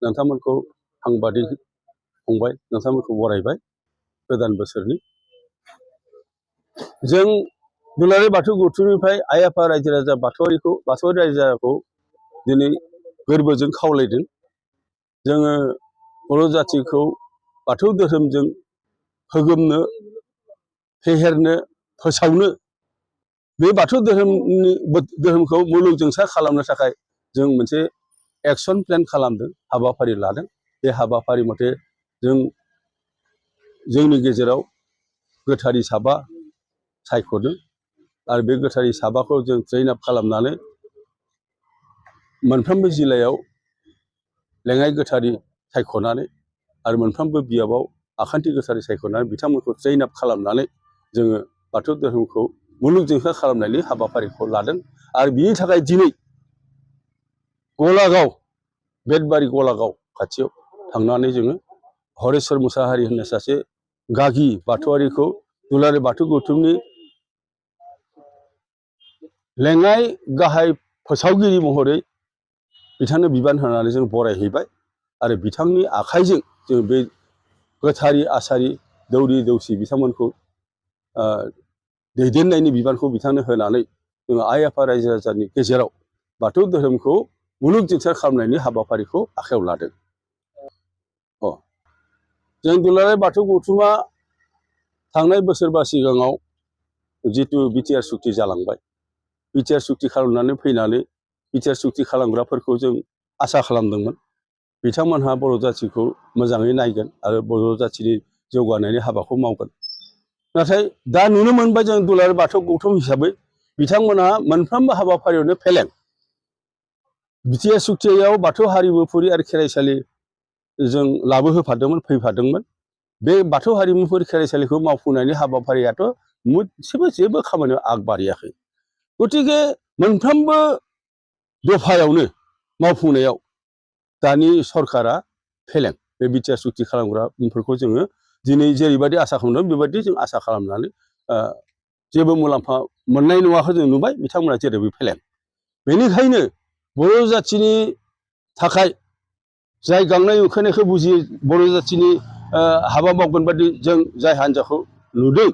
नोंथांमोनखौ आंबादि फंबाय नोंथांमोनखौ बरायबाय गोदान बोसोरनि जों दुलाराय बाथौ गौथुमनिफ्राय आइ आफा रायजो राजा बाथौआरि रायजो राजाखौ दिनै गोरबोजों खावलायदों जोङो बर' जाथिखौ बाथौ धोरोमजों फोगोमनो फेहेरनो फोसावनो बे बाथौ धोरोमखौ मुलुगजोंसार खालामनो थाखाय जों मोनसे एक्शन प्लेन खालामदों हाबाफारि लादों बे हाबाफारि मथे जोंनि गेजेराव गोथारि साबा सायख'दों आरो बे गोथारि साबाखौ जों ट्रेन आप खालामनानै मोनफ्रोमबो जिल्लायाव लेङाइ गोथारि सायख'नानै आरो मोनफ्रोमबो बियाबाव आखान्थि गोथारि सायख'नानै बिथांमोनखौ ट्रेन आप खालामनानै जोङो बाथौ धोरोमखौ मुलुगजोंसार खालामनायनि हाबाफारिखौ लादों आरो बिनि थाखाय दिनै गलागाव बेटबारि गलागाव खाथियाव थांनानै जोङो हरेश्वर मुसाहारि होननाय सासे गागि बाथौआरिखौ दुलाराय बाथौ गौथुमनि लेङाइ गाहाय फोसावगिरि महरै बिथांनो बिबान होनानै जों बरायहैबाय आरो बिथांनि आखाइजों जों बे गोथारि आसारि दौरि दौसि बिथांमोनखौ दैदेननायनि बिबानखौ बिथांनो होनानै जोङो आइ आफा रायजो राजानि गेजेराव बाथौ धोरोमखौ मुलुगजोंसार खालामनायनि हाबाफारिखौ आखायाव लादों जों दुलाराय बाथौ गौथुमा थांनाय बोसोरबा सिगाङाव जितु बिटिआर सुक्ति जालांबाय बिटिआर सुक्ति खालामनानै फैनानै बिटिआर सुक्ति खालामग्राफोरखौ जों आसा खालामदोंमोन बिथांमोनहा बर' जाथिखौ मोजाङै नायगोन आरो बर' जाथिनि जौगानायनि हाबाखौ मावगोन नाथाय दा नुनो मोनबाय जों दुलाराय बाथौ गौथुम हिसाबै बिथांमोनहा मोनफ्रोमबो हाबाफारियावनो फेलें बिटिआर सुक्तियाव बाथौ हारिमुफुरि आरो खेराइसालि जों लाबोहोफादोंमोन फैफादोंमोन बे बाथौ हारिमुफुरि खेराइसालिखौ मावफुंनायनि हाबाफारियाथ' मोनसेबो जेबो खामानियाव आगबारियाखै गतिके मोनफ्रोमबो दफायावनो मावफुंनायाव दानि सरकारा फेलें बे बिटिआर सुक्ति खालामग्राफोरखौ जोङो दिनै जेरैबायदि आसा खालामदों बेबायदि जों आसा खालामनानै जेबो मुलाम्फा मोननाय नङाखौ जों नुबाय बिथांमोना जेरैबो फेलें बेनिखायनो बर' जाथिनि थाखाय जाय गांनाय उखैनायखौ बुजियो बर' जाथिनि हाबा मावगोन बादि जों जाय हान्जाखौ नुदों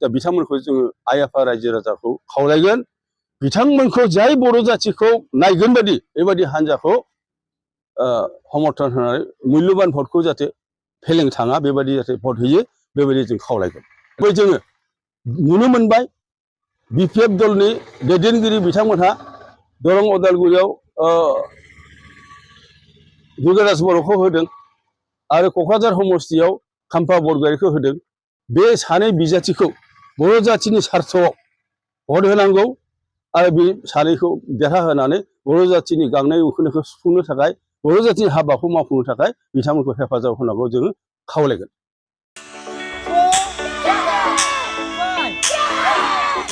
दा बिथांमोनखौ जोङो आइ आफा रायजो राजाखौ खावलायगोन बिथांमोनखौ जाय बर' जाथिखौ नायगोन बादि बेबायदि हान्जाखौ समर्थन होनानै मुल्यबान भटखौ जाहाथे फेलें थाङा बेबायदि जाहाथे भट होयो बेबायदि जों खावलायगोन बै जोङो नुनो मोनबाय बिपिएफ दलनि दैदेनगिरि बिथांमोनहा दरं उदालगुरियाव दुर्गादास बर'खौ होदों आरो क'क्राझार समस्तियाव खाम्फा बरगयारिखौ होदों बे सानै बिजाथिखौ बर' जाथिनि सार्थआव भट होनांगौ आरो बे सानैखौ देरहाहोनानै बर' जाथिनि गांनाय उखैनायखौ सुफुंनो थाखाय बर' जाथिनि हाबाखौ मावफुंनो थाखाय बिथांमोनखौ हेफाजाब होनांगौ जोङो खावलायगोन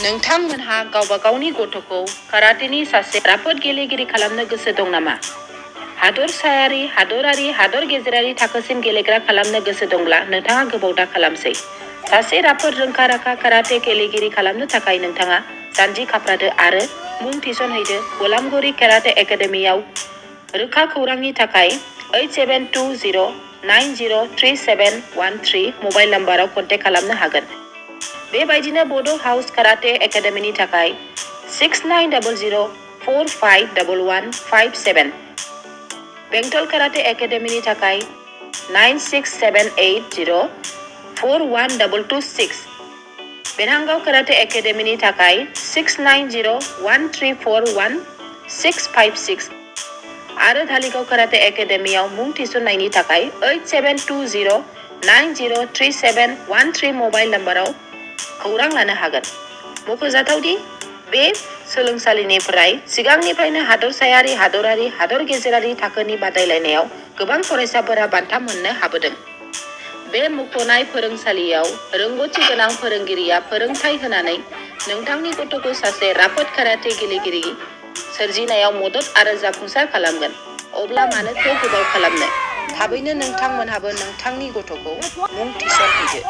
नोंथांमोनहा गावबा गावनि गथ'खौ काराटेनि सासे राफोद गेलेगिरि खालामनो गोसो दं नामा हादरसायारि हादरारि हादर गेजेरारि थाखोसिम गेलेग्रा खालामनो गोसो दंब्ला नोंथाङा गोबाव दा खालामसै सासे राफोद रोंखा राखा काराटे गेलेगिरि खालामनो थाखाय नोंथाङा जानजि खाफ्रादो आरो मुं थिसनहैदो गलामगुरि काराटे एकाडेमियाव रोखा खौरांनि थाखाय 8720903713 मबाइल नाम्बाराव कन्टेक्ट खालामनो हागोन बेबायदिनो बड' हाउस काराटे एकाडेमिनि थाखाय 6900451157 बेंटल काराटे एकाडेमिनि थाखाय 9678041226 बेनांगाव काराटे एकाडेमिनि थाखाय 6901341656 आरो धालिगाव काराटे एकाडेमियाव मुं थिसननायनि थाखाय 8720903713 मबाइल नाम्बाराव खौरां लानो हागोन मख'जाथावदि बे सोलोंसालिनिफ्राय सिगांनिफ्रायनो हादरसायारि हादरारि हादर गेजेरारि थाखोनि बादायलायनायाव गोबां फरायसाफोरा बान्था मोननो हाबोदों बे मुंख'नाय फोरोंसालियाव रोंगौथि गोनां फोरोंगिरिया फोरोंथाय होनानै नोंथांनि गथ'खौ सासे राफोद काराटे गेलेगिरि सोरजिनायाव मदद आरो जाफुंसार खालामगोन अब्ला मानोथो गोबाव खालामनो थाबैनो नोंथांमोनहाबो नोंथांनि गथ'खौ मुं थिसनहैदो